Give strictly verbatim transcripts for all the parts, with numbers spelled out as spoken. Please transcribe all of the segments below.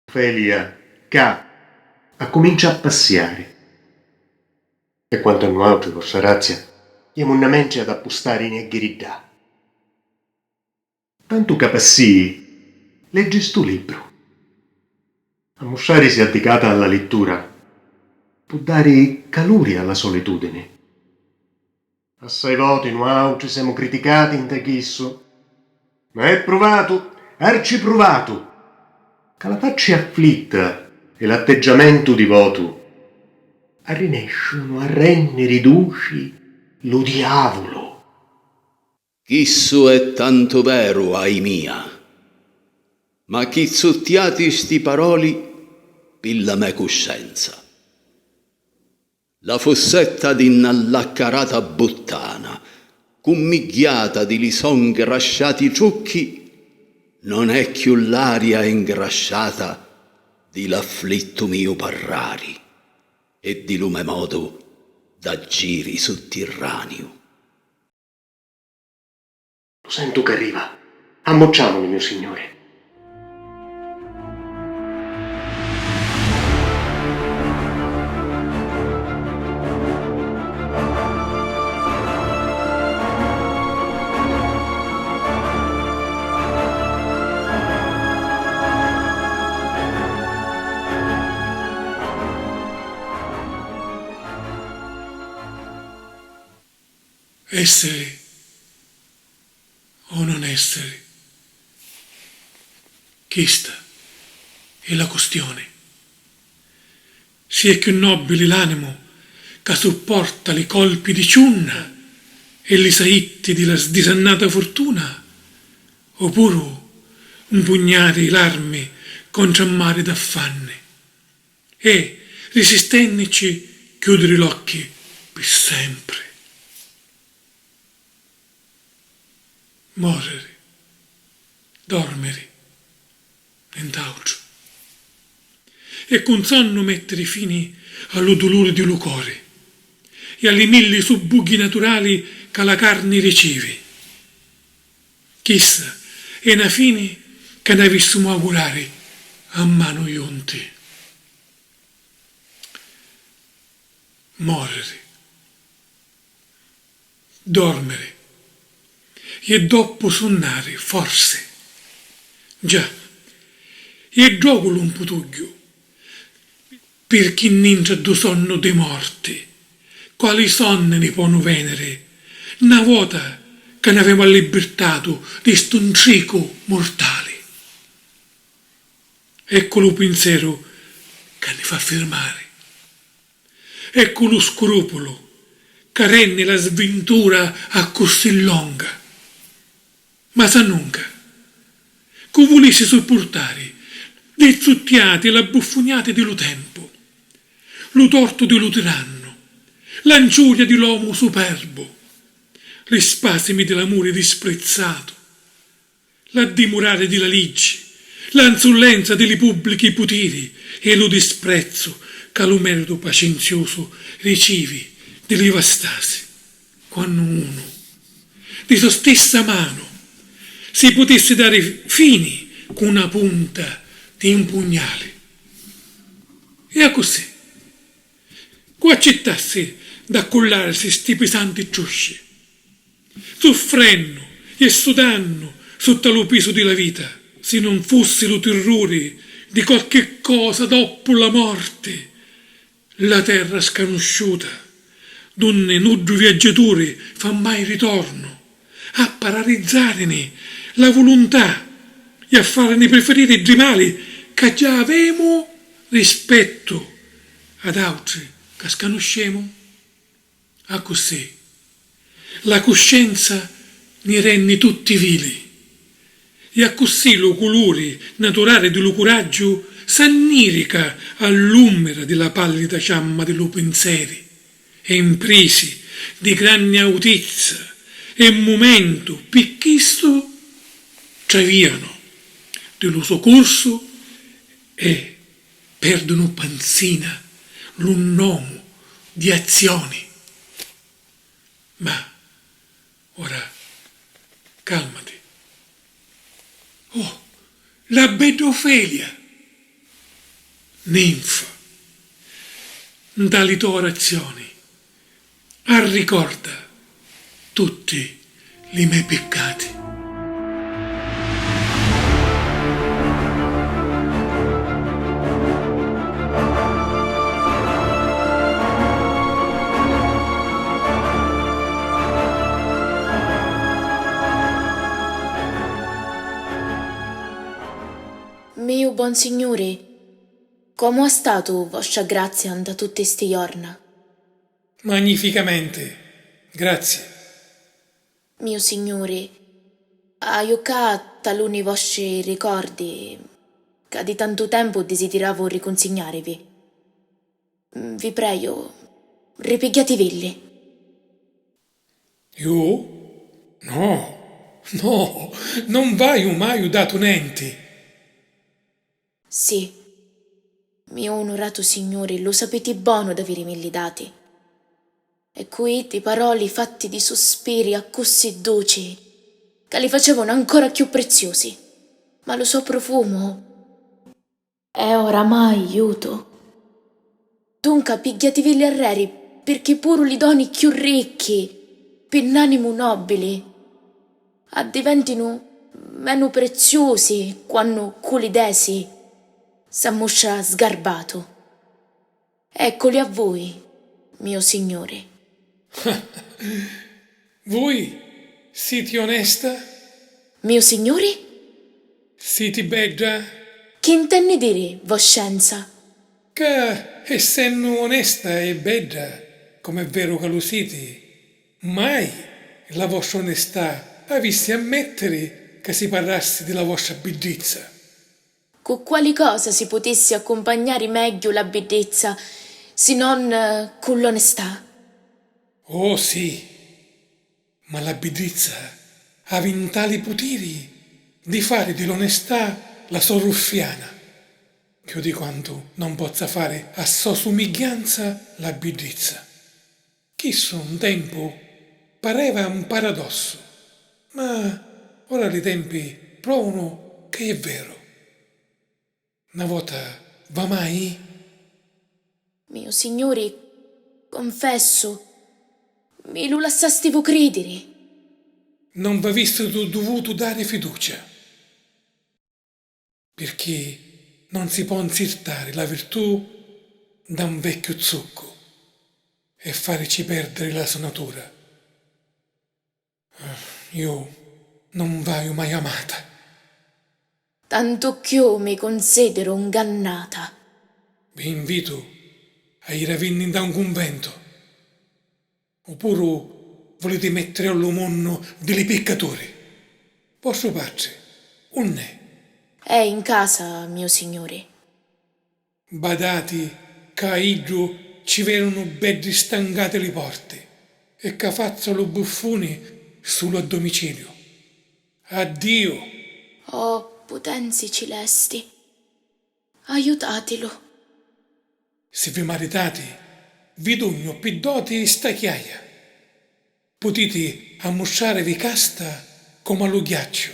Ofelia, ca, accumincia a passiari. E quantu a nuautri, vostra grazia, jemu nna mentri ad appustarini a ghiriddà. Tantu ca passii, leggi stu libru. Ammustrarisi addicata a la littura pò dari caluri a la solitudini. Assai voti nuautri semu criticati nta chissu, ma è pruvatu, arcipruvatu, ca la facci afflitta e l'atteggiamentu divotu arrinesciunu a renniri duci lu diavulu. Chissu è tantu veru, ahi mia, ma chizzuttiati sti paroli pi la me cuscenza. La fussetta di na laccarata buttana, cummigghiata di li so ngrasciati trucchi, non è cchiù l'aria ingrasciata di l'afflittu miu parrari e di lu me modu d'aggiri suttirraniu. Lu sentu ca arriva. Ammucciamuni, miu signuri. Essiri o non essiri? Chista è la custioni. Si è cchiù nobili l'animu ca supporta li colpi di ciunna e li saitti di la sdisannata furtuna, o puru mpugnari l'armi contra mari d'affanni. E, risistennici, chiudiri l'occhi pi sempri. Moriri, dormiri, nent'autru. E cun sonnu mettiri fini a lu duluri di lu cori e a li milli subbugghi naturali ca la carni ricivi. Chissa è na fini ca n'avissimu augurari a manu junti. Moriri, dormiri, e doppu sunnari, forsi. Già, e ddocu lu mputugghiu, pirchì nintra ddu sonnu dei morti, quali sonni ni ponu veniri, na vota ca n'avemu allibbirtatu di stu ntricu murtali? Eccu lu pinzeru ca ni fa firmari. Eccu lu scrupulu ca renni la svintura accussì longa. Ma s'annunca, cu vulissi suppurtari li zuttiati e l'abbuffuniati di lu tempu, lu tortu di lu tirannu, la nciuria di l'omu superbu, li spasimi di l'amuri disprizzatu, l'addimurari di la liggi, la nzullenza di li pubblichi putiri e lu disprezzu ca lu meritu pacinziusu ricivi di li vastasi, quannu unu, di so stissa manu, si putissi dari fini cu na punta di un pugnali. E accussì, cu accittassi d'accullarisi sti pisanti trusci, suffrennu e sudannu sutta lu pisu di la vita, si non fussi lu tirruri di qualchi cosa doppu la morti, la terra scanusciuta, dunni nuddu viaggiaturi fa mai ritornu, a paralizzarini la vuluntà e a farini preferiri ddi mali ca già avemu rispettu ad autri ca scanuscemu? Accussì la cuscenza ni renni tutti vili, e accussì lu culuri naturali di lu curaggiu s'annirica all'ummira di la pallida ciamma di lu pinseri, e 'mprisi di granni autizza e mumentu pi chistu travianu di lu so cursu e perdunu panzina lu nomu di azzioni. Ma ora calmati. Oh, la bedda Ofelia! Ninfa, nta li to orazioni, arricorda tutti li me piccati. Miu bon Signuri, comu ha statu vostra grazia nta tutti sti jorna? Magnificamenti, grazie. Miu Signuri, haiu ccà taluni vostri ricordi, ca di tantu tempu disidiravu ricunsignarivi. Vi preju, ripigghiativilli. Ju? No, no, non v'haiu maiu datu nenti. Sì, miu unuratu Signuri, lu sapiti bonu d'avirimilli dati. E cu iddi paroli fatti di suspiri accussì duci, ca li facevanu ancora cchiù priziusi. Ma lu so prufumu è oramai jutu. Dunca pigghiativilli arreri, pirchì puru li doni cchiù ricchi, pi n'animu nobili, addiventinu menu preziusi quannu cu li desi s'ammustra sgarbatu. Ecculi a vui, miu Signuri. Vui siti onesta? Miu Signuri? Siti bedda? Chi ntenni diri voscenza? Ca, essennu onesta e bedda, com'è veru ca lu siti, mai la vostra onestà avissi a mettiri ca si parrassi di la vostra biddizza. Cu quali cosa si putissi accumpagnari megghiu la biddizza, si non, eh, cu l'onestà? Oh, sì, ma la biddizza havi ntali putiri di fari di l'onestà la so ruffiana, cchiù di quantu non pozza fari a so sumigghianza la biddizza. Chissu un tempu pareva un paradossu, ma ora li tempi provunu ca è veru. Na vota va mai? Miu Signuri, confessu, mi lu lassastivu cridiri. Non v'avissitu duvutu dari fiducia, pirchì non si pò nzirtari la virtù nda un vecchiu zuccu e farici perdiri la so natura. Ju non v'haiu mai amata. Tantu cchiù mi cunsidiru ngannata. Vi invitu a iravinni nda un cunventu, opuru vuliti mettiri a lu munnu di li piccaturi? Vostru patri unn'è? È in casa, miu Signuri. Badati ca a iddu ci venunu beddi stangati li porti e ca fazzu lu buffuni sulu a domiciliu. Addiu! O putenzi cilesti, aiutatilu! Si vi maritati, vi dugnu pi doti sta chiaia. Putiti ammustrarivi casta comu a lu ghiacciu,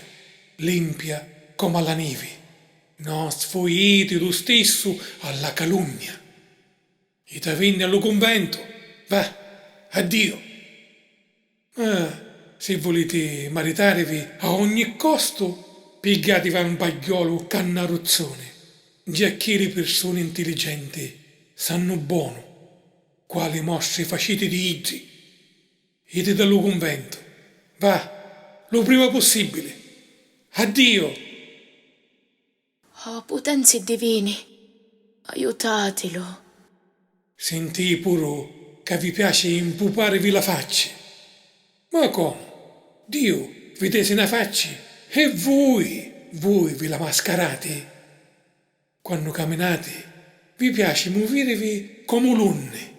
limpia comu a la nivi. Non sfuiti lu stissu a la calunnia. Itavinni a lu cunventu! Va! Addiu! Ma si vuliti maritarivi a ogni costu, pigghiativi a un pagghiolu cannaruzzuni, giacchì li pirsuni ntiligenti sannu bonu quali mostri faciti di iddi. Iti da lu cunventu, va, lu prima pussibili. Addiu! Oh putenzi divini, aiutatilu. Sintii puru ca vi piaci mpuparivi la facci. Ma comu? Diu vi tesi na facci e vui, vui vi la mascarati? Quannu caminati vi piaci muvirivi comu l'unni,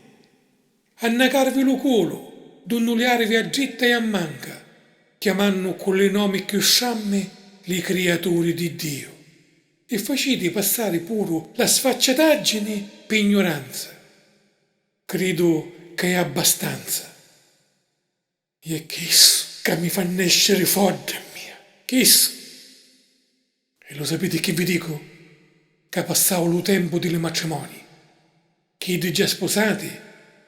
annacarvi lu culu, dunnuliarivi a dritta e a manca, chiamannu cu li nomi cchiù strammi li criaturi di Diu, e faciti passari puru la sfacciataggini pi gnuranza. Cridu ca è abbastanza. E chissu ca mi fa nesciri fodda a mia, chissu! E lu sapiti chi vi dicu? Ca passau lu tempu di li matrimoni. Chiddi già spusati,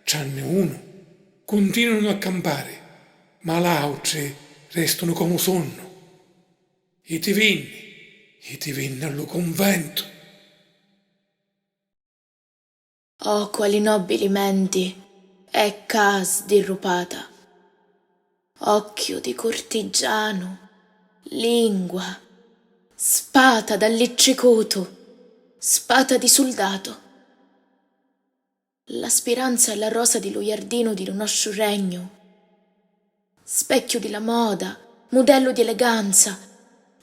tranni unu, cuntinuanu a campari, ma l'autri restunu comu sunnu. Itivinni, itivinni a lu cunventu! Oh quali nobili menti è ca sdirrupata! Occhiu di curtigianu, lingua, spata d'allitricutu, spata di suldatu. La spiranza è la rosa di lu jardinu di lu nostru regnu. Specchiu di la moda, mudellu di eleganza,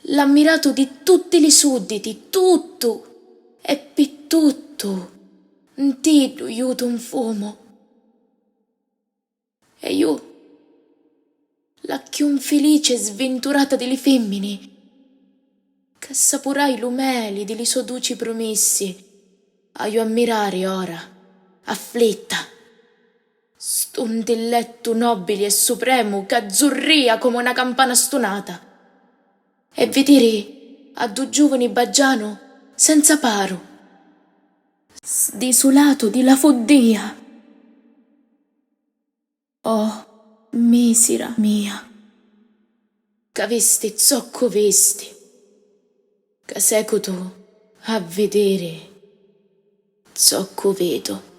l'ammiratu di tutti li sudditi, tuttu, e pi tuttu, ntiddu jutu nfumu. E ju, la cchiù nfilici e svinturata di li fimmini, c'assapurai lu meli di li so duci prumissi, haju a mirari ora, afflitta, stu ntillettu nobili e supremu ca zurria comu na campana stunata, e vidiri a ddu giuvuni baggianu senza paru, sdisulatu di la fuddia. Oh misira mia, ca visti zoccu visti, ca secutu a vidiri zoccu vidu.